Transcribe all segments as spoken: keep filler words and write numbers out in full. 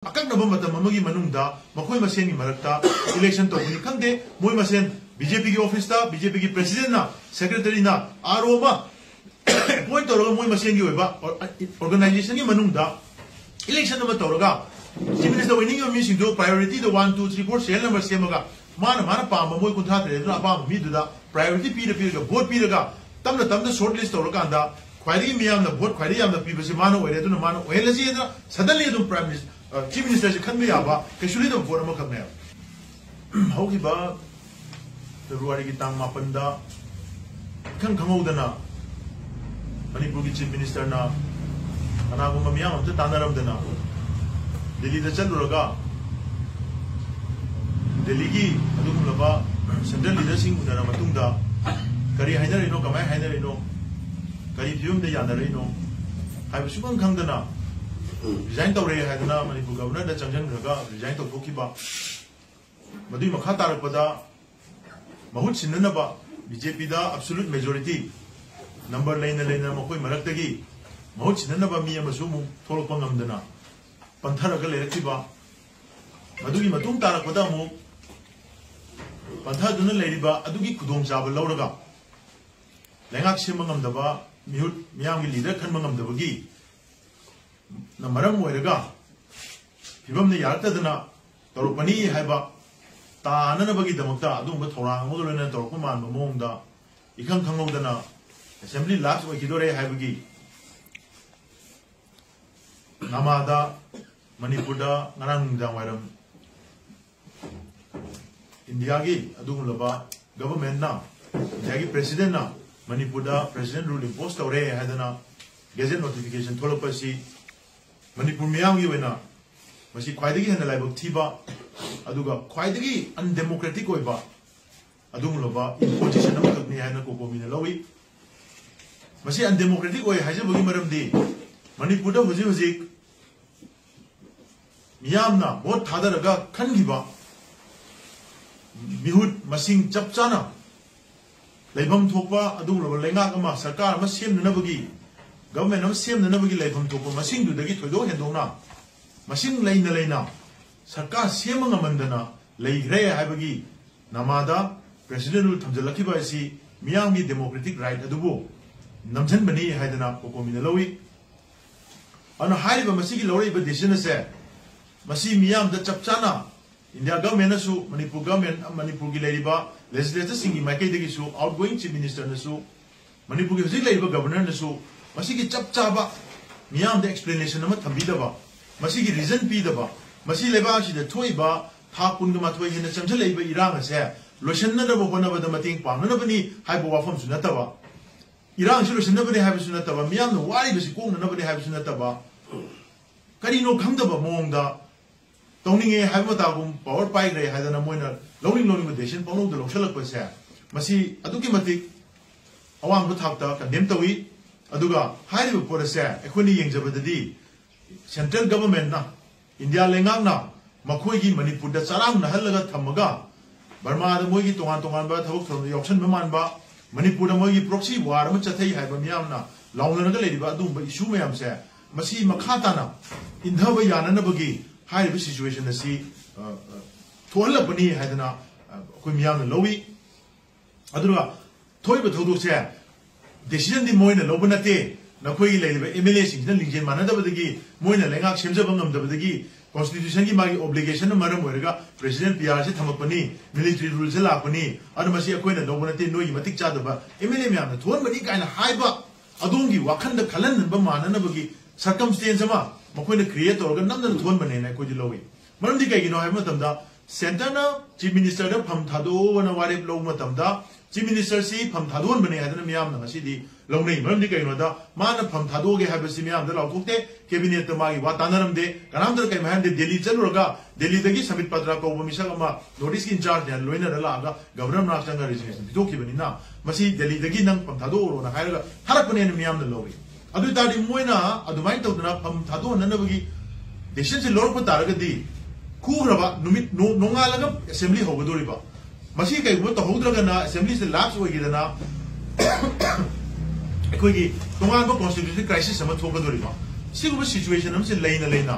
ꯑꯀꯛꯅꯕ ꯃꯇꯝ ꯑꯃꯒꯤ ꯃꯅꯨꯡꯗ ꯃꯈꯣꯏ ꯃꯁꯦꯟꯒꯤ ꯃꯔꯛꯇ election ꯇꯧꯕꯅꯤ ꯈꯪꯗꯦ, ꯃꯣꯏ ꯃꯁꯦꯟ BJPꯒꯤ officeꯇ BJPꯒꯤ presidentꯅ, secretaryꯅ, RO ꯑꯃ appoint ꯇꯧꯔꯒ ꯃꯣꯏ ꯃꯁꯦꯟꯒꯤ ꯑꯣꯏꯕ or-, organizationꯒꯤ ꯃꯅꯨꯡꯗ election ꯑꯃ ꯇꯧꯔꯒ chief minister ꯑꯣꯏꯅꯤꯡꯉꯤꯕ ꯃꯤꯁꯤꯡꯗꯨ priorityꯗ one, two, three, four serial number ꯁꯦꯝꯃꯒ ꯃꯥꯅ ꯃꯥꯅ ꯄꯥꯝꯕ ꯃꯣꯏ ꯀꯨꯟꯊ꯭ꯔꯥ ꯇꯔꯦꯠ ꯑꯗꯨꯅ ꯑꯄꯥꯝꯕ ꯃꯤꯗꯨꯗ priority ꯄꯤꯔ ꯄꯤꯔꯒ vote ꯄꯤꯔꯒ ꯇꯞꯅ ꯇꯞꯅ short list ꯇꯧꯔꯀꯥꯟꯗ ꯈ꯭ꯋꯥꯏꯗꯒꯤ ꯃꯤꯌꯥꯝꯅ vote ꯈ꯭ꯋꯥꯏꯗꯒꯤ ꯌꯥꯝꯅ ꯄꯤꯕꯁꯤ ꯃꯥꯅ ꯑꯣꯏꯔꯦ, ꯑꯗꯨꯅ ꯃꯥꯅ ꯑꯣꯏꯍꯜꯂꯁꯤ ꯍꯥꯏꯗꯅ suddenly ꯑꯗꯨꯝ prime minister, chief ministerꯁꯤ ꯈꯟꯕ ꯌꯥꯕ ꯀꯩꯁꯨ ꯂꯩꯇꯕ ꯄꯣꯠ ꯑꯃꯈꯛꯅꯦꯕ꯫ ꯍꯧꯈꯤꯕ Februaryꯒꯤ ꯇꯥꯡ ꯃꯥꯄꯟꯗ ꯏꯈꯪ ꯈꯪꯍꯧꯗꯅ ꯃꯅꯤꯄꯨꯔꯒꯤ chief ministerꯅ ꯀꯅꯥꯒꯨꯝꯕ ꯃꯤꯌꯥꯝ ꯑꯝꯇ ꯇꯥꯟꯅꯔꯝꯗꯅ ꯗꯤꯜꯂꯤꯗ ꯆꯠꯂꯨꯔꯒ ꯗꯤꯜꯂꯤꯒꯤ ꯑꯗꯨꯒꯨꯝꯂꯕ central leaderꯁꯤꯡ ꯎꯅꯔ ꯃꯇꯨꯡꯗ ꯀꯔꯤ ꯍꯥꯏꯅꯔꯤꯅꯣ, ꯀꯃꯥꯏꯅ ꯍꯥꯏꯅꯔꯤꯅꯣ, ꯀꯔꯤ ꯐꯤꯕꯝꯗ ꯌꯥꯅꯔꯛꯏꯅꯣ ꯍꯥꯏꯕ ꯁꯨꯈꯪ ꯈꯪꯗꯅ resign ꯇꯧꯔꯦ ꯍꯥꯏꯗꯅ ꯃꯅꯤꯄꯨꯔ governorꯗ ꯆꯪꯁꯤꯟꯈ꯭ꯔꯒ resign ꯇꯧꯊꯣꯛꯈꯤꯕ꯫ ꯃꯗꯨꯒꯤ ꯃꯈꯥ ꯇꯥꯔꯛꯄꯗ ꯃꯍꯨꯠ ꯁꯤꯟꯅꯅꯕ BJPꯗ absolute majority number ꯂꯩꯅ ꯂꯩꯅ ꯃꯈꯣꯏ ꯃꯔꯛꯇꯒꯤ ꯃꯍꯨꯠ ꯁꯤꯟꯅꯅꯕ ꯃꯤ ꯑꯃꯁꯨ ꯑꯃꯨꯛ ꯊꯣꯛꯂꯛꯄ ꯉꯝꯗꯅ ꯄꯟꯊꯔꯒ ꯂꯩꯔꯛꯈꯤꯕ꯫ ꯃꯗꯨꯒꯤ ꯃꯇꯨꯡ ꯇꯥꯔꯛꯄꯗ ꯑꯃꯨꯛ ꯄꯟꯊꯗꯨꯅ ꯂꯩꯔꯤꯕ ꯑꯗꯨꯒꯤ ꯈꯨꯗꯣꯡꯆꯥꯕ ꯂꯧꯔꯒ ꯂꯩꯉꯥꯛ ꯁꯦꯝꯕ ꯉꯝꯗꯕ, ꯃꯤꯍꯨꯠ ꯃꯤꯌꯥꯝꯒꯤ leader ꯈꯟꯕ ꯉꯝꯗꯕꯒꯤ ꯅ ꯃꯔꯝ ꯑꯣꯏꯔꯒ ꯐꯤꯕꯝꯅ ꯌꯥꯔꯛꯇꯗꯅ ꯇꯧꯔꯛꯄꯅꯤ ꯍꯥꯏꯕ ꯇꯥꯅꯅꯕꯒꯤꯗꯃꯛꯇ ꯑꯗꯨꯒꯨꯝꯕ ꯊꯧꯔꯥꯡ ꯑꯃꯒ ꯂꯣꯏꯅꯅ ꯇꯧꯔꯛꯄ ꯃꯥꯟꯕ ꯃꯑꯣꯡꯗ ꯏꯈꯪ ꯈꯪꯍꯧꯗꯅ assembly lapse ꯑꯣꯏꯈꯤꯗꯣꯔꯦ ꯍꯥꯏꯕꯒꯤ ꯅꯃꯥꯗ ꯃꯅꯤꯄꯨꯔꯗ ꯉꯔꯥꯡ ꯅꯨꯃꯤꯗꯥꯡ ꯋꯥꯏꯔꯝ ꯏꯟꯗꯤꯌꯥꯒꯤ ꯑꯗꯨꯒꯨꯝꯂꯕ governmentꯅ, ꯏꯟꯗꯤꯌꯥꯒꯤ presidentꯅ ꯃꯅꯤꯄꯨꯔꯗ president rule impose ꯇꯧꯔꯦ ꯍꯥꯏꯗꯅ gazette notification ꯊꯣꯛꯂꯛꯄ ꯑꯁꯤ ꯃꯅꯤꯄꯨꯔ ꯃꯤꯌꯥꯝꯒꯤ ꯑꯣꯏꯅ ꯃꯁꯤ ꯈ꯭ꯋꯥꯏꯗꯒꯤ ꯍꯦꯟꯅ ꯂꯥꯏꯕꯛ ꯊꯤꯕ ꯑꯗꯨꯒ ꯈ꯭ꯋꯥꯏꯗꯒꯤ undemocratic ꯑꯣꯏꯕ ꯑꯗꯨꯒꯨꯝꯂꯕ imposition ꯑꯃꯈꯛꯅꯤ ꯍꯥꯏꯅ ꯀꯣꯀꯣꯃꯤꯅ ꯂꯧꯏ꯫ ꯃꯁꯤ undemocratic ꯑꯣꯏ ꯍꯥꯏꯖꯕꯒꯤ ꯃꯔꯝꯗꯤ ꯃꯅꯤꯄꯨꯔꯗ ꯍꯧꯖꯤꯛ ꯍꯧꯖꯤꯛ ꯃꯤꯌꯥꯝꯅ vote ꯊꯥꯗꯔꯒ ꯈꯟꯈꯤꯕ ꯃꯤꯍꯨꯠ ꯃꯁꯤꯡ ꯆꯞ ꯆꯥꯅ ꯂꯩꯐꯝ ꯊꯣꯛꯄ ꯑꯗꯨꯒꯨꯝꯂꯕ ꯂꯩꯉꯥꯛ ꯑꯃ, ꯁꯔꯀꯥꯔ ꯑꯃ ꯁꯦꯝꯅꯅꯕꯒꯤ, government ꯑꯃ ꯁꯦꯝꯅꯅꯕꯒꯤ ꯂꯩꯐꯝ ꯊꯣꯛꯄ ꯃꯁꯤꯡꯗꯨꯗꯒꯤ ꯊꯣꯏꯗꯣꯛ ꯍꯦꯟꯗꯣꯛꯅ ꯃꯁꯤꯡ ꯂꯩꯅ ꯂꯩꯅ ꯁꯔꯀꯥꯔ ꯁꯦꯝꯕ ꯉꯝꯃꯟꯗꯅ ꯂꯩꯈ꯭ꯔꯦ ꯍꯥꯏꯕꯒꯤ ꯅꯃꯥꯗ ꯄ꯭ꯔꯦꯁꯤꯗꯦꯟ ꯔꯨꯜ ꯊꯝꯖꯤꯜꯂꯛꯈꯤꯕ ꯑꯁꯤ ꯃꯤꯌꯥꯝꯒꯤ ꯗꯦꯃꯣꯀ꯭ꯔꯦꯇꯤꯛ ꯔꯥꯏꯠ ꯑꯗꯨꯕꯨ ꯅꯝꯁꯤꯟꯕꯅꯤ ꯍꯥꯏꯗꯅ ꯀꯣꯀꯣꯃꯤꯅ ꯂꯧꯏ꯫ ꯑꯗꯨꯅ ꯍꯥꯏꯔꯤꯕ ꯃꯁꯤꯒꯤ ꯂꯧꯔꯛꯏꯕ ꯗꯤꯁꯤꯖꯟ ꯑꯁꯦ ꯃꯁꯤ ꯃꯤꯌꯥꯝꯗ ꯆꯞ ꯆꯥꯅ ꯏꯟꯗꯤꯌꯥ ꯒꯚꯔꯟꯃꯦꯟꯅꯁꯨ, ꯃꯅꯤꯄꯨꯔ ꯒꯚꯔꯟꯃꯦꯟ, ꯃꯅꯤꯄꯨꯔꯒꯤ ꯂꯩꯔꯤꯕ ꯂꯦꯖꯤꯁꯂꯦꯇꯔꯁꯤꯡꯒꯤ ꯃꯥꯏꯀꯩꯗꯒꯤꯁꯨ, ꯑꯥꯎꯠꯒꯣꯌꯤꯡ ꯆꯤꯐ ꯃꯤꯅꯤꯁꯇꯔꯅꯁꯨ, ꯃꯅꯤꯄꯨꯔꯒꯤ ꯍꯧꯖꯤꯛ ꯂꯩꯔꯤꯕ ꯒꯚꯔꯅꯔꯅꯁꯨ ꯃꯁꯤꯒꯤ ꯆꯞ ꯆꯥꯕ ꯃꯤꯌꯥꯝꯗ ꯑꯦꯛꯁꯄ꯭ꯂꯦꯅꯦꯁꯟ ꯑꯃ ꯊꯝꯕꯤꯗꯕ, ꯃꯁꯤꯒꯤ ꯔꯤꯖꯟ ꯄꯤꯗꯕ, ꯃꯁꯤ ꯂꯩꯕꯥꯛ ꯑꯁꯤꯗ ꯊꯣꯛꯏꯕ ꯊꯥ ꯀꯨꯟꯒ ꯃꯥꯊꯣꯏ ꯍꯦꯟꯅ ꯆꯪꯁꯤꯜꯂꯛꯏꯕ ꯏꯔꯥꯡ ꯑꯁꯦ ꯂꯣꯏꯁꯤꯟꯅꯅꯕ ꯍꯣꯠꯅꯕꯗ ꯃꯇꯦꯡ ꯄꯥꯡꯅꯅꯕꯅꯤ ꯍꯥꯏꯕ ꯋꯥꯐꯝꯁꯨ ꯅꯠꯇꯕ, ꯏꯔꯥꯡꯁꯤ ꯂꯣꯏꯁꯤꯟꯅꯕꯅꯤ ꯍꯥꯏꯕꯁꯨ ꯅꯠꯇꯕ, ꯃꯤꯌꯥꯝꯅ ꯋꯥꯔꯤꯕꯁꯤ ꯀꯣꯛꯅꯅꯕꯅꯤ ꯍꯥꯏꯕꯁꯨ ꯅꯠꯇꯕ, ꯀꯔꯤꯅꯣ ꯈꯪꯗꯕ ꯃꯑꯣꯡꯗ ꯇꯧꯅꯤꯡꯉꯦ ꯍꯥꯏꯕ ꯃꯇꯥꯒꯨꯝ ꯄꯋꯔ ꯄꯥꯏꯈ꯭ꯔꯦ ꯍꯥꯏꯗꯅ ꯃꯣꯏꯅ ꯂꯧꯅꯤꯡ ꯂꯧꯅꯤꯡꯕ ꯗꯦꯁꯤꯖꯟ ꯄꯪꯂꯧꯗ ꯂꯧꯁꯤꯜꯂꯛꯄꯁꯦ, ꯃꯁꯤ ꯑꯗꯨꯛꯀꯤ ꯃꯇꯤꯛ ꯑꯋꯥꯡꯕ ꯊꯥꯛꯇ ꯀꯟꯗꯦꯝ ꯇꯧꯏ꯫ ꯑꯗꯨꯒ ꯍꯥꯏꯔꯤꯕ ꯄꯣꯠ ꯑꯁꯦ ꯑꯩꯈꯣꯏꯅ ꯌꯦꯡꯖꯕꯗꯗꯤ ꯁꯦꯟꯇ꯭ꯔꯦꯜ ꯒꯚꯔꯟꯃꯦꯟꯠꯅ, ꯏꯟꯗꯤꯌꯥ ꯂꯩꯉꯥꯛꯅ ꯃꯈꯣꯏꯒꯤ ꯃꯅꯤꯄꯨꯔꯗ ꯆꯔꯥꯡꯅꯍꯜꯂꯒ ꯊꯝꯃꯒ ꯕꯔꯃꯥꯗ ꯃꯣꯏꯒꯤ ꯇꯣꯉꯥꯟ ꯇꯣꯉꯥꯟꯕ ꯊꯕꯛ ꯊꯧꯔꯝꯗ ꯌꯥꯎꯁꯟꯕ ꯃꯥꯟꯕ, ꯃꯅꯤꯄꯨꯔꯗ ꯃꯣꯏꯒꯤ ꯄ꯭ꯔꯣꯛꯁꯤ ꯋꯥꯔ ꯑꯃ ꯆꯠꯊꯩ ꯍꯥꯏꯕ ꯃꯤꯌꯥꯝꯅ ꯂꯥꯎꯅꯔꯒ ꯂꯩꯔꯤꯕ ꯑꯗꯨꯒꯨꯝꯕ ꯏꯁꯨ ꯃꯌꯥꯝꯁꯦ, ꯃꯁꯤ ꯃꯈꯥ ꯇꯥꯅ ꯏꯟꯊꯕ ꯌꯥꯅꯅꯕꯒꯤ ꯍꯥꯏꯔꯤꯕ ꯁꯤꯆꯨꯋꯦꯁꯟ ꯑꯁꯤ, ꯑ, ꯑ, ꯊꯣꯛꯍꯜꯂꯛꯄꯅꯤ ꯍꯥꯏꯗꯅ, ꯑ, ꯑꯩꯈꯣꯏ ꯃꯤꯌꯥꯝꯅ ꯂꯧꯏ꯫ ꯑꯗꯨꯒ ꯊꯣꯛꯏꯕ ꯊꯧꯗꯣꯛꯁꯦ ꯗꯤꯁꯤꯖꯟꯗꯤ ꯃꯣꯏꯅ ꯂꯧꯕ ꯅꯠꯇꯦ꯫ ꯅꯈꯣꯏꯒꯤ ꯂꯩꯔꯤꯕ ꯑꯦꯝ ꯑꯦꯜ ꯑꯦꯁꯤꯡꯁꯤꯅ ꯂꯤꯡꯖꯦꯜ ꯃꯥꯟꯅꯗꯕꯗꯒꯤ, ꯃꯣꯏꯅ ꯂꯩꯉꯥꯛ ꯁꯦꯝꯖꯕ ꯉꯝꯗꯕꯗꯒꯤ, ꯀꯣꯟꯁꯇꯤꯇ꯭ꯌꯨꯁꯟꯒꯤ ꯃꯥꯒꯤ ꯑꯣꯕ꯭ꯂꯤꯒꯦꯁꯟꯅ ꯃꯔꯝ ꯑꯣꯏꯔꯒ ꯄ꯭ꯔꯦꯁꯤꯗꯦꯟ ꯄꯤ ꯑꯥꯔꯁꯤ ꯊꯝꯃꯛꯄꯅꯤ, ꯃꯤꯂꯤꯇꯔꯤ ꯔꯨꯜꯁꯦ ꯂꯥꯛꯄꯅꯤ, ꯑꯗꯨ ꯃꯁꯤ ꯑꯩꯈꯣꯏꯅ ꯂꯧꯕ ꯅꯠꯇꯦ, ꯅꯣꯏꯒꯤ ꯃꯇꯤꯛ ꯆꯥꯗꯕ ꯑꯦꯝ ꯑꯦꯜ ꯑꯦ ꯃꯌꯥꯝꯅ ꯊꯣꯛꯍꯟꯕꯅꯤ ꯀꯥꯏꯅ ꯍꯥꯏꯕ, ꯑꯗꯣꯝꯒꯤ ꯋꯥꯈꯜꯗ ꯈꯜꯍꯟꯍꯟꯕ ꯃꯥꯟꯅꯅꯕꯒꯤ ꯁꯔꯀꯝꯁꯇꯦꯟꯁ ꯑꯃ ꯃꯈꯣꯏꯅ ꯀ꯭ꯔꯤꯌꯦꯠ ꯇꯧꯔꯒ ꯅꯝꯗꯅ ꯊꯣꯛꯍꯟꯕꯅꯦꯅ ꯑꯩꯈꯣꯏꯗꯤ ꯂꯧꯏ꯫ ꯃꯔꯝꯗꯤ ꯀꯩꯒꯤꯅꯣ ꯍꯥꯏꯕ ꯃꯇꯝꯗ, ꯁꯦꯟꯇꯔꯅ ꯆꯤꯐ ꯃꯤꯅꯤꯁꯇꯔꯗ ꯐꯝ ꯊꯥꯗꯣꯛꯑꯣꯅ ꯋꯥꯔꯦꯞ ꯂꯧꯕ ꯃꯇꯝꯗ, ꯆꯤꯐ ꯃꯤꯅꯤꯁꯇꯔꯁꯤ ꯐꯝ ꯊꯥꯗꯣꯛꯍꯟꯕꯅꯦ ꯍꯥꯏꯗꯅ ꯃꯤꯌꯥꯝꯅ ꯉꯁꯤꯗꯤ ꯂꯧꯅꯩ꯫ ꯃꯔꯝꯗꯤ ꯀꯩꯒꯤꯅꯣꯗ, ꯃꯥꯅ ꯐꯝ ꯊꯥꯗꯣꯛꯑꯒꯦ ꯍꯥꯏꯕꯁꯤ ꯃꯤꯌꯥꯝꯗ ꯂꯥꯎꯊꯣꯛꯇꯦ, ꯀꯦꯕꯤꯅꯦꯠꯇ ꯃꯥꯒꯤ ꯋꯥ ꯇꯥꯟꯅꯔꯝꯗꯦ, ꯀꯅꯥꯝꯇꯅ ꯀꯔꯤꯝ ꯍꯥꯏꯔꯝꯗꯦ꯫ ꯗꯦꯜꯂꯤ ꯆꯠꯂꯨꯔꯒ, ꯗꯦꯜꯂꯤꯗꯒꯤ ꯁꯃꯤꯠ ꯄꯇ꯭ꯔ ꯀꯧꯕ ꯃꯤꯁꯛ ꯑꯃ ꯅꯣꯔꯠ ꯏꯁꯀꯤ ꯏꯟꯆꯥꯔꯖꯅ ꯂꯣꯏꯅꯔ ꯂꯥꯛꯑꯒ ꯒꯚꯔꯅꯔ ꯃꯅꯥꯛ ꯆꯪꯉꯒ ꯔꯤꯖꯤꯒꯅꯦꯁꯟ ꯄꯤꯊꯣꯛꯈꯤꯕꯅꯤꯅ, ꯃꯁꯤ ꯗꯦꯜꯂꯤꯗꯒꯤ ꯅꯪ ꯐꯝ ꯊꯥꯗꯣꯛꯎꯔꯣꯅ ꯍꯥꯏꯔꯒ ꯊꯥꯔꯛꯄꯅꯦꯅ ꯃꯤꯌꯥꯝꯅ ꯂꯧꯏ꯫ ꯑꯗꯨ ꯑꯣꯏ ꯇꯥꯔꯗꯤ ꯃꯣꯏꯅ ꯑꯗꯨꯃꯥꯏꯅ ꯇꯧꯗꯅ ꯐꯝ ꯊꯥꯗꯣꯛꯍꯟꯅꯅꯕꯒꯤ ꯗꯦꯁꯤꯖꯟꯁꯦ ꯂꯧꯔꯛꯄ ꯇꯥꯔꯒꯗꯤ, ꯈꯨꯈ꯭ꯔꯕ ꯅꯨꯃꯤꯠ ꯅꯣ-, ꯅꯣꯡꯉꯥꯜꯂꯒ ꯑꯦꯁꯦꯝꯕ꯭ꯂꯤ ꯍꯧꯒꯗꯧꯔꯤꯕ, ꯃꯁꯤ ꯀꯩꯒꯨꯝꯕ ꯇꯧꯍꯧꯗ꯭ꯔꯒꯅ ꯑꯦꯁꯦꯝꯕ꯭ꯂꯤꯁꯦ ꯂꯥꯞꯁ ꯑꯣꯏꯈꯤꯗꯅ ꯑꯩꯈꯣꯏꯒꯤ ꯇꯣꯉꯥꯟꯕ ꯀꯣꯟꯁꯇꯤꯇ꯭ꯌꯨꯁꯟ ꯀ꯭ꯔꯥꯏꯁꯤꯁ ꯑꯃ ꯊꯣꯛꯀꯗꯧꯔꯤꯕ, ꯁꯤꯒꯨꯝꯕ ꯁꯤꯆꯨꯋꯦꯁꯟ ꯑꯃꯁꯦ ꯂꯩꯅ ꯂꯩꯅ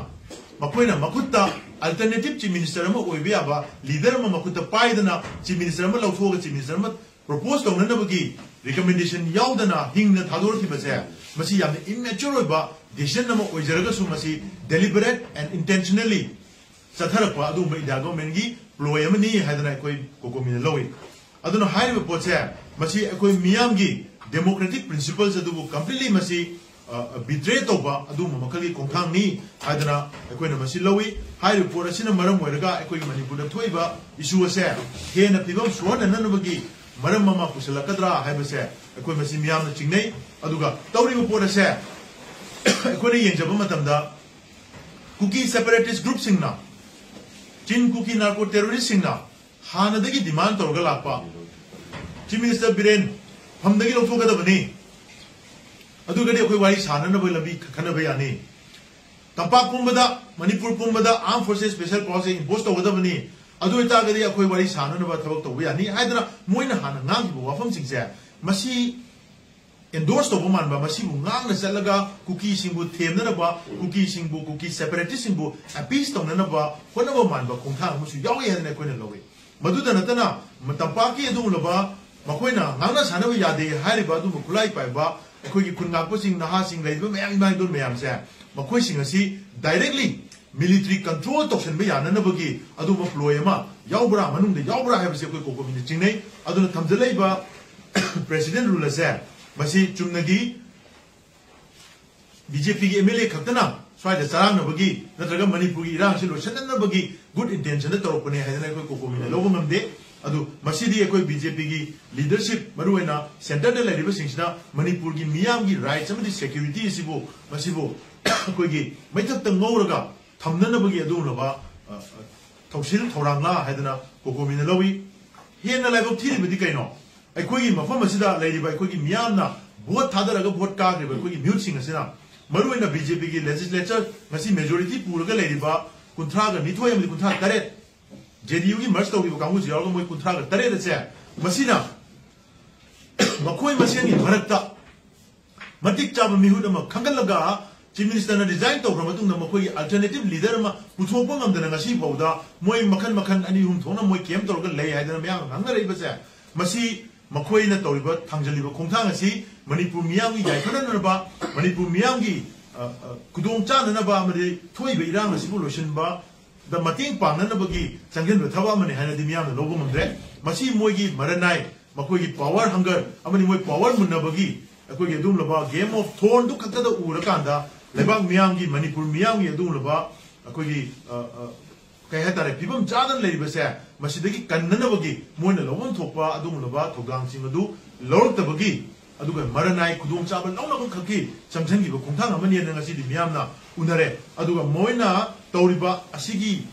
ꯃꯈꯣꯏꯅ ꯃꯈꯨꯠꯇ alternative chief minister ꯑꯃ ꯑꯣꯏꯕ ꯌꯥꯕ leader ꯑꯃ ꯃꯈꯨꯠꯇ ꯄꯥꯏꯗꯅ chief minister ꯑꯃ ꯂꯧꯊꯣꯛꯑꯒ chief minister ꯑꯃ propose ꯇꯧꯅꯅꯕꯒꯤ recommendation ꯌꯥꯎꯗꯅ ꯍꯤꯡꯅ ꯊꯥꯗꯣꯔꯛꯈꯤꯕꯁꯦ, ꯃꯁꯤ ꯌꯥꯝꯅ immature ꯑꯣꯏꯕ decision ꯑꯃ ꯑꯣꯏꯖꯔꯒꯁꯨ, ꯃꯁꯤ deliberate and intentionally ꯆꯠꯊꯔꯛꯄ ꯑꯗꯨꯒꯨꯝꯕ India government ꯀꯤ ploy ꯑꯃꯅꯤ ꯍꯥꯏꯗꯅ ꯑꯩꯈꯣꯏ COCOMI ꯅ ꯂꯧꯏ꯫ ꯑꯗꯨꯅ ꯍꯥꯏꯔꯤꯕ ꯄꯣꯠꯁꯦ, ꯃꯁꯤ ꯑꯩꯈꯣꯏ ꯃꯤꯌꯥꯝꯒꯤ democratic principles ꯑꯗꯨꯕꯨ completely ꯃꯁꯤ, ꯑ, betray ꯇꯧꯕ ꯑꯗꯨꯒꯨꯝꯕ ꯃꯈꯜꯒꯤ ꯈꯣꯡꯊꯥꯡꯅꯤ ꯍꯥꯏꯗꯅ ꯑꯩꯈꯣꯏꯅ ꯃꯁꯤ ꯂꯧꯏ꯫ ꯍꯥꯏꯔꯤꯕ ꯄꯣꯠ ꯑꯁꯤꯅ ꯃꯔꯝ ꯑꯣꯏꯔꯒ ꯑꯩꯈꯣꯏꯒꯤ ꯃꯅꯤꯄꯨꯔꯗ ꯊꯣꯛꯏꯕ issue ꯑꯁꯦ ꯍꯦꯟꯅ ꯐꯤꯕꯝ ꯁꯣꯛꯍꯟꯅꯅꯕꯒꯤ ꯃꯔꯝ ꯑꯃ ꯄꯨꯁꯤꯜꯂꯛꯀꯗ꯭ꯔꯥ ꯍꯥꯏꯕꯁꯦ ꯑꯩꯈꯣꯏ ꯃꯁꯤ ꯃꯤꯌꯥꯝꯅ ꯆꯤꯡꯅꯩ꯫ ꯑꯗꯨꯒ ꯇꯧꯔꯤꯕ ꯄꯣꯠ ꯑꯁꯦ ꯑꯩꯈꯣꯏꯅ ꯌꯦꯡꯖꯕ ꯃꯇꯝꯗ, ꯀꯨꯀꯤ separatist group ꯁꯤꯡꯅ, ꯆꯤꯟ ꯀꯨꯀꯤ narco terrorist ꯁꯤꯡꯅ ꯍꯥꯟꯅꯗꯒꯤ demand ꯇꯧꯔꯒ ꯂꯥꯛꯄ, Chief Minister ꯕꯤꯔꯦꯟ ꯐꯝꯗꯒꯤ ꯂꯧꯊꯣꯛꯀꯗꯕꯅꯤ, ꯑꯗꯨꯒꯗꯤ ꯑꯩꯈꯣꯏ ꯋꯥꯔꯤ ꯁꯥꯟꯅꯅꯕ ꯂꯝꯕꯤ ꯈꯟꯅꯕ ꯌꯥꯅꯤ꯫ ꯇꯝꯄꯥꯛ ꯄꯨꯝꯕꯗ, ꯃꯅꯤꯄꯨꯔ ꯄꯨꯝꯕꯗ armed forces special power ꯁꯦ impose ꯇꯧꯒꯗꯕꯅꯤ, ꯑꯗꯨ ꯑꯣꯏꯇꯥꯔꯒꯗꯤ ꯑꯩꯈꯣꯏ ꯋꯥꯔꯤ ꯁꯥꯟꯅꯅꯕ ꯊꯕꯛ ꯇꯧꯕ ꯌꯥꯅꯤ ꯍꯥꯏꯗꯅ ꯃꯣꯏꯅ ꯍꯥꯟꯅ ꯉꯥꯡꯈꯤꯕ ꯋꯥꯐꯝꯁꯤꯡꯁꯦ, ꯃꯁꯤ endorse ꯇꯧꯕ ꯃꯥꯟꯕ, ꯃꯁꯤꯕꯨ ꯉꯥꯡꯅ ꯆꯠꯂꯒ ꯀꯨꯀꯤꯁꯤꯡꯕꯨ ꯊꯦꯝꯅꯅꯕ, ꯀꯨꯀꯤꯁꯤꯡꯕꯨ, ꯀꯨꯀꯤ separatist ꯁꯤꯡꯕꯨ appease ꯇꯧꯅꯅꯕ ꯍꯣꯠꯅꯕ ꯃꯥꯟꯕ ꯈꯣꯡꯊꯥꯡ ꯑꯃꯁꯨ ꯌꯥꯎꯏ ꯍꯥꯏꯗꯅ ꯑꯩꯈꯣꯏꯅ ꯂꯧꯏ꯫ ꯃꯗꯨꯗ ꯅꯠꯇꯅ, ꯇꯝꯄꯥꯛꯀꯤ ꯑꯗꯨꯒꯨꯝꯂꯕ ꯃꯈꯣꯏꯅ ꯉꯥꯡꯅ ꯁꯥꯟꯅꯕ ꯌꯥꯗꯦ ꯍꯥꯏꯔꯤꯕ ꯑꯗꯨꯒꯨꯝꯕ ꯈꯨꯠꯂꯥꯏ ꯄꯥꯏꯕ ꯑꯩꯈꯣꯏꯒꯤ ꯈꯨꯟ ꯉꯥꯛꯄꯁꯤꯡ, ꯅꯍꯥꯁꯤꯡ ꯂꯩꯔꯤꯕ ꯃꯌꯥꯝ, ꯏꯃꯥ ꯏꯟꯗꯣꯜ ꯃꯌꯥꯝꯁꯦ, ꯃꯈꯣꯏꯁꯤꯡ ꯑꯁꯤ directly military control ꯇꯧꯁꯤꯟꯕ ꯌꯥꯅꯅꯕꯒꯤ ꯑꯗꯨꯒꯨꯝꯕ ploy ꯑꯃ ꯌꯥꯎꯕ꯭ꯔꯥ, ꯃꯅꯨꯡꯗ ꯌꯥꯎꯕ꯭ꯔꯥ ꯍꯥꯏꯕꯁꯤ ꯑꯩꯈꯣꯏ COCOMI ꯅ ꯆꯤꯡꯅꯩ꯫ ꯑꯗꯨꯅ ꯊꯝꯖꯜꯂꯛꯏꯕ president rule ꯑꯁꯦ, ꯃꯁꯤ ꯆꯨꯝꯅꯒꯤ BJP ꯒꯤ MLA ꯈꯛꯇꯅ ꯁ꯭ꯋꯥꯏꯗ ꯆꯔꯥꯡꯅꯕꯒꯤ ꯅꯠꯇ꯭ꯔꯒ ꯃꯅꯤꯄꯨꯔꯒꯤ ꯏꯔꯥꯡꯁꯤ ꯂꯣꯏꯁꯤꯟꯅꯅꯕꯒꯤ good intention ꯗ ꯇꯧꯔꯛꯄꯅꯦ ꯍꯥꯏꯗꯅ ꯑꯩꯈꯣꯏ COCOMI ꯅ ꯂꯧꯕ ꯉꯝꯗꯦ꯫ ꯑꯗꯨ ꯃꯁꯤꯗꯤ ꯑꯩꯈꯣꯏ BJP ꯒꯤ leadership, ꯃꯔꯨꯑꯣꯏꯅ centre ꯗ ꯂꯩꯔꯤꯕꯁꯤꯡꯁꯤꯅ ꯃꯅꯤꯄꯨꯔꯒꯤ ꯃꯤꯌꯥꯝꯒꯤ rights ꯑꯃꯗꯤ security ꯑꯁꯤꯕꯨ, ꯃꯁꯤꯕꯨ ꯑꯩꯈꯣꯏꯒꯤ ꯃꯩꯊꯛꯇ ꯉꯧꯔꯒ ꯊꯝꯅꯅꯕꯒꯤ ꯑꯗꯨꯒꯨꯝꯂꯕ, ꯑ, ꯑ, ꯊꯧꯁꯤꯜ ꯊꯧꯔꯥꯡꯂꯥ ꯍꯥꯏꯗꯅ COCOMI ꯅ ꯂꯧꯏ꯫ ꯍꯦꯟꯅ ꯂꯥꯏꯕꯛ ꯊꯤꯔꯤꯕꯗꯤ ꯀꯩꯅꯣ? ꯑꯩꯈꯣꯏꯒꯤ ꯃꯐꯝ ꯑꯁꯤꯗ ꯂꯩꯔꯤꯕ ꯑꯩꯈꯣꯏꯒꯤ ꯃꯤꯌꯥꯝꯅ vote ꯊꯥꯗꯔꯒ vote ꯀꯥꯈ꯭ꯔꯤꯕ ꯑꯩꯈꯣꯏꯒꯤ ꯃꯤꯍꯨꯠꯁꯤꯡ ꯑꯁꯤꯅ, ꯃꯔꯨꯑꯣꯏꯅ BJP ꯒꯤ legislature ꯉꯁꯤ majority ꯄꯨꯔꯒ ꯂꯩꯔꯤꯕ ꯀꯨꯟꯊ꯭ꯔꯥꯒ ꯅꯤꯊꯣꯏ ꯑꯃꯗꯤ ꯀꯨꯟꯊ꯭ꯔꯥ ꯇꯔꯦꯠ, JDU ꯒꯤ merge ꯇꯧꯈꯤꯕ ꯀꯥꯡꯕꯨꯁꯨ ꯌꯥꯎꯔꯒ ꯃꯣꯏ ꯀꯨꯟꯊ꯭ꯔꯥꯒ ꯇꯔꯦꯠ ꯑꯁꯦ, ꯃꯁꯤꯅ ꯃꯈꯣꯏ ꯃꯁꯦꯟꯒꯤ ꯃꯔꯛꯇ ꯃꯇꯤꯛ ꯆꯥꯕ ꯃꯤꯍꯨꯠ ꯑꯃ ꯈꯟꯒꯠꯂꯒ Chief Minister ꯅ resign ꯇꯧꯈ꯭ꯔ ꯃꯇꯨꯡꯗ ꯃꯈꯣꯏꯒꯤ alternative leader ꯑꯃ ꯄꯨꯊꯣꯛꯄ ꯉꯝꯗꯅ ꯉꯁꯤ ꯐꯥꯎꯗ ꯃꯣꯏ ꯃꯈꯟ ꯃꯈꯟ ꯑꯅꯤ ꯑꯍꯨꯝ ꯊꯣꯛꯅ ꯃꯣꯏ camp ꯇꯧꯔꯒ ꯂꯩ ꯍꯥꯏꯗꯅ ꯃꯌꯥꯝꯅ ꯉꯥꯡꯅꯔꯛꯏꯕꯁꯦ, ꯃꯁꯤ ꯃꯈꯣꯏꯅ ꯇꯧꯔꯤꯕ, ꯊꯥꯡꯖꯜꯂꯤꯕ ꯈꯣꯡꯊꯥꯡ ꯑꯁꯤ ꯃꯅꯤꯄꯨꯔ ꯃꯤꯌꯥꯝꯒꯤ ꯌꯥꯏꯐꯅꯅꯕ, ꯃꯅꯤꯄꯨꯔ ꯃꯤꯌꯥꯝꯒꯤ, ꯑ, ꯑ, ꯈꯨꯗꯣꯡ ꯆꯥꯅꯅꯕ ꯑꯃꯗꯤ ꯊꯣꯛꯏꯕ ꯏꯔꯥꯡ ꯑꯁꯤꯕꯨ ꯂꯣꯏꯁꯤꯟꯕꯗ ꯃꯇꯦꯡ ꯄꯥꯡꯅꯅꯕꯒꯤ ꯆꯪꯁꯤꯟꯕ ꯊꯕꯛ ꯑꯃꯅꯤ ꯍꯥꯏꯅꯗꯤ ꯃꯤꯌꯥꯝꯅ ꯂꯧꯕ ꯉꯝꯗ꯭ꯔꯦ꯫ ꯃꯁꯤ ꯃꯣꯏꯒꯤ ꯃꯔꯟ ꯅꯥꯏ, ꯃꯈꯣꯏꯒꯤ power hunger ꯑꯃꯗꯤ ꯃꯣꯏ power ꯃꯨꯟꯅꯕꯒꯤ ꯑꯩꯈꯣꯏꯒꯤ ꯑꯗꯨꯒꯨꯝꯂꯕ Game of Thrones ꯗꯨ ꯈꯛꯇꯗ ꯎꯔꯀꯥꯟꯗ ꯂꯩꯕꯥꯛ ꯃꯤꯌꯥꯝꯒꯤ, ꯃꯅꯤꯄꯨꯔ ꯃꯤꯌꯥꯝꯒꯤ ꯑꯗꯨꯒꯨꯝꯂꯕ ꯑꯩꯈꯣꯏꯒꯤ, ꯑ, ꯑ, ꯀꯩ ꯍꯥꯏꯇꯥꯔꯦ, ꯐꯤꯕꯝ ꯆꯥꯗꯅ ꯂꯩꯔꯤꯕꯁꯦ, ꯃꯁꯤꯗꯒꯤ ꯀꯟꯅꯅꯕꯒꯤ ꯃꯣꯏꯅ ꯂꯧꯐꯝ ꯊꯣꯛꯄ ꯑꯗꯨꯒꯨꯝꯂꯕ ꯊꯧꯗꯥꯡꯁꯤꯡ ꯑꯗꯨ ꯂꯧꯔꯛꯇꯕꯒꯤ, ꯑꯗꯨꯒ ꯃꯔꯟ ꯅꯥꯏ ꯈꯨꯗꯣꯡꯆꯥꯕ ꯂꯧꯅꯕ ꯈꯛꯀꯤ ꯆꯪꯁꯤꯟꯈꯤꯕ ꯈꯣꯡꯊꯥꯡ ꯑꯃꯅꯤ ꯍꯥꯏꯅ ꯉꯁꯤꯗꯤ ꯃꯤꯌꯥꯝꯅ ꯎꯅꯔꯦ꯫ ꯑꯗꯨꯒ ꯃꯣꯏꯅ ꯇꯧꯔꯤꯕ ꯑꯁꯤꯒꯤ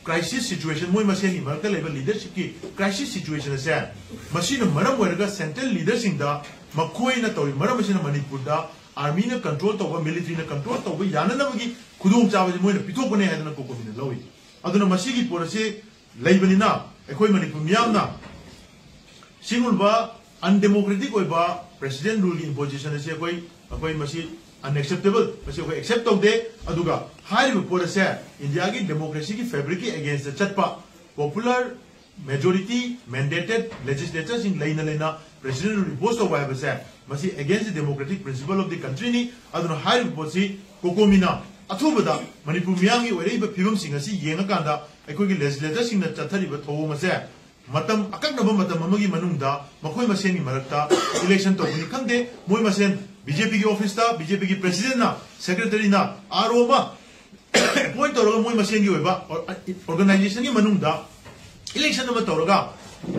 crisis situation, ꯃꯣꯏ ꯃꯁꯦꯟꯒꯤ ꯃꯔꯛꯇ ꯂꯩꯕ leadership ꯀꯤ crisis situation ꯑꯁꯦ, ꯃꯁꯤꯅ ꯃꯔꯝ ꯑꯣꯏꯔꯒ central leader ꯁꯤꯡꯗ ꯃꯈꯣꯏꯅ ꯇꯧꯔꯤꯕ ꯃꯔꯝ ꯑꯁꯤꯅ ꯃꯅꯤꯄꯨꯔꯗ army ꯅ control ꯇꯧꯕ, military ꯅ control ꯇꯧꯕ ꯌꯥꯅꯅꯕꯒꯤ ꯈꯨꯗꯣꯡꯆꯥꯕꯁꯤ ꯃꯣꯏꯅ ꯄꯤꯊꯣꯛꯄꯅꯦ ꯍꯥꯏꯗꯅ ꯀꯣꯀꯣꯃꯤꯅ ꯂꯧꯏ꯫ ꯑꯗꯨꯅ ꯃꯁꯤꯒꯤ ꯄꯣꯠ ꯑꯁꯤ ꯂꯩꯕꯅꯤꯅ ꯑꯩꯈꯣꯏ ꯃꯅꯤꯄꯨꯔ ꯃꯤꯌꯥꯝꯅ ꯁꯤꯒꯨꯝꯕ undemocratic ꯑꯣꯏꯕ president rule ꯒꯤ imposition ꯑꯁꯤ ꯑꯩꯈꯣꯏ, ꯑꯩꯈꯣꯏ ꯃꯁꯤ unacceptable, ꯃꯁꯤ ꯑꯩꯈꯣꯏ accept ꯇꯧꯗꯦ꯫ ꯑꯗꯨꯒ ꯍꯥꯏꯔꯤꯕ ꯄꯣꯠ ꯑꯁꯦ India ꯒꯤ democracy ꯒꯤ fabric ꯀꯤ against ꯇ ꯆꯠꯄ, popular majority mandated legislature ꯁꯤꯡ ꯂꯩꯅ ꯂꯩꯅ president rule impose ꯇꯧꯕ ꯍꯥꯏꯕꯁꯦ, ꯃꯁꯤ against the democratic principle of the country ꯅꯤ꯫ ꯑꯗꯨꯅ ꯍꯥꯏꯔꯤꯕ ꯄꯣꯠꯁꯤ ꯀꯣꯀꯣꯃꯤꯅ ꯑꯊꯨꯕꯗ ꯃꯅꯤꯄꯨꯔ ꯃꯤꯌꯥꯝꯒꯤ ꯑꯣꯏꯔꯛꯏꯕ ꯐꯤꯕꯝꯁꯤꯡ ꯑꯁꯤ ꯌꯦꯡꯉꯀꯥꯟꯗ ꯑꯩꯈꯣꯏꯒꯤ legislator ꯁꯤꯡꯅ ꯆꯠꯊꯔꯤꯕ ꯊꯧꯑꯣꯡ ꯑꯁꯦ ꯃꯇꯝ, ꯑꯀꯛꯅꯕ ꯃꯇꯝ ꯑꯃꯒꯤ ꯃꯅꯨꯡꯗ ꯃꯈꯣꯏ ꯃꯁꯦꯟꯒꯤ ꯃꯔꯛꯇ election ꯇꯧꯕꯅꯤ ꯈꯪꯗꯦ, ꯃꯣꯏ ꯃꯁꯦꯟ BJP ꯒꯤ office ꯇ BJP ꯒꯤ president ꯅ, secretary ꯅ RO ꯑꯃ appoint ꯇꯧꯔꯒ ꯃꯣꯏ ꯃꯁꯦꯟꯒꯤ ꯑꯣꯏꯕ or-, organization ꯒꯤ ꯃꯅꯨꯡꯗ election ꯑꯃ ꯇꯧꯔꯒ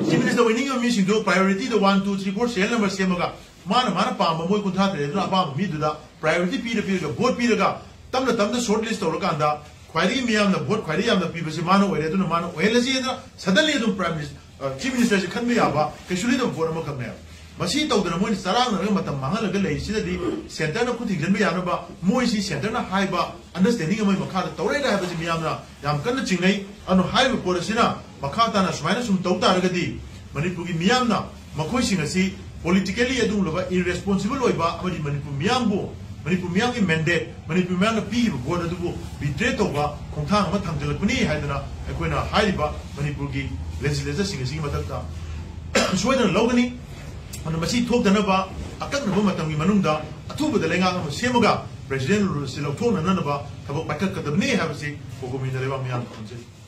Chief Minister ꯑꯣꯏꯅꯤꯡꯉꯤꯕ ꯃꯤꯁꯤꯡꯗꯨ priority ꯗ one, two, three, four serial number ꯁꯦꯝꯃꯒ ꯃꯥꯅ, ꯃꯥꯅ ꯄꯥꯝꯕ ꯃꯣꯏ ꯀꯨꯟꯊ꯭ꯔꯥ ꯇꯔꯦꯠ ꯑꯗꯨꯅ ꯑꯄꯥꯝꯕ ꯃꯤꯗꯨꯗ priority ꯄꯤꯔ ꯄꯤꯔꯒ, vote ꯄꯤꯔꯒ, ꯇꯞꯅ ꯇꯞꯅ short list ꯇꯧꯔꯀꯥꯟꯗ ꯈ꯭ꯋꯥꯏꯗꯒꯤ ꯃꯤꯌꯥꯝꯅ vote ꯈ꯭ꯋꯥꯏꯗꯒꯤ ꯌꯥꯝꯅ ꯄꯤꯕꯁꯤ ꯃꯥꯅ ꯑꯣꯏꯔꯦ, ꯑꯗꯨꯅ ꯃꯥꯅ ꯑꯣꯏꯍꯜꯂꯁꯤ ꯍꯥꯏꯗꯅ suddenly ꯑꯗꯨꯝ Prime Minister, ꯑ, Chief Minister ꯁꯤ ꯈꯟꯕ ꯌꯥꯕ ꯀꯩꯁꯨ ꯂꯩꯇꯕ ꯄꯣꯠ ꯑꯃꯈꯛꯅꯦꯕ꯫ ꯃꯁꯤ ꯇꯧꯗꯅ ꯃꯣꯏꯅ ꯆꯔꯥꯡꯅꯔꯒ ꯃꯇꯝ ꯃꯥꯡꯍꯜꯂꯒ ꯂꯩꯔꯤꯁꯤꯅꯗꯤ centre ꯅ ꯈꯨꯠ ꯊꯤꯡꯖꯤꯟꯕ ꯌꯥꯅꯕ ꯃꯣꯏꯁꯤ centre ꯅ ꯍꯥꯏꯕ understanding ꯑꯃꯒꯤ ꯃꯈꯥꯗ ꯇꯧꯔꯛꯏꯔꯥ ꯍꯥꯏꯕꯁꯤ ꯃꯤꯌꯥꯝꯅ ꯌꯥꯝ ꯀꯟꯅ ꯆꯤꯡꯅꯩ꯫ ꯑꯗꯨꯅ ꯍꯥꯏꯔꯤꯕ ꯄꯣꯠ ꯑꯁꯤꯅ ꯃꯈꯥ ꯇꯥꯅ ꯁꯨꯃꯥꯏꯅ ꯁꯨꯝ ꯇꯧ ꯇꯥꯔꯒꯗꯤ ꯃꯅꯤꯄꯨꯔꯒꯤ ꯃꯤꯌꯥꯝꯅ ꯃꯈꯣꯏꯁꯤꯡ ꯑꯁꯤ politically ꯑꯗꯨꯒꯨꯝꯂꯕ irresponsible ꯑꯣꯏꯕ ꯑꯃꯗꯤ ꯃꯅꯤꯄꯨꯔ ꯃꯤꯌꯥꯝꯕꯨ ꯃꯅꯤꯄꯨꯔ ꯃꯤꯌꯥꯝꯒꯤ ꯃꯦꯟꯗꯦꯠ, ꯃꯅꯤꯄꯨꯔ ꯃꯤꯌꯥꯝꯅ ꯄꯤꯔꯤꯕ ꯚꯣꯠ ꯑꯗꯨꯕꯨ ꯕꯤꯇ꯭ꯔꯦ ꯇꯧꯕ ꯈꯣꯡꯊꯥꯡ ꯑꯃ ꯊꯥꯡꯖꯤꯜꯂꯛꯄꯅꯤ ꯍꯥꯏꯗꯅ ꯑꯩꯈꯣꯏꯅ ꯍꯥꯏꯔꯤꯕ ꯃꯅꯤꯄꯨꯔꯒꯤ ꯂꯦꯖꯤꯁꯂꯦꯆꯔꯁꯤꯡ ꯑꯁꯤꯒꯤ ꯃꯊꯛꯇ ꯁꯣꯏꯗꯅ ꯂꯧꯒꯅꯤ꯫ ꯑꯗꯨꯅ ꯃꯁꯤ ꯊꯣꯛꯇꯅꯕ ꯑꯀꯛꯅꯕ ꯃꯇꯝꯒꯤ ꯃꯅꯨꯡꯗ ꯑꯊꯨꯕꯗ ꯂꯩꯉꯥꯛ ꯑꯃ ꯁꯦꯝꯃꯒ ꯄ꯭ꯔꯦꯁꯤꯗꯦꯟ ꯔꯨꯜ ꯑꯁꯤ ꯂꯧꯊꯣꯛꯅꯅꯕ ꯊꯕꯛ ꯄꯥꯏꯈꯠꯀꯗꯕꯅꯤ ꯍꯥꯏꯕꯁꯤ ꯀꯣꯀꯣꯃꯤꯅ ꯂꯩꯕꯥꯛ ꯃꯤꯌꯥꯝꯗ ꯈꯪꯖꯔꯤ꯫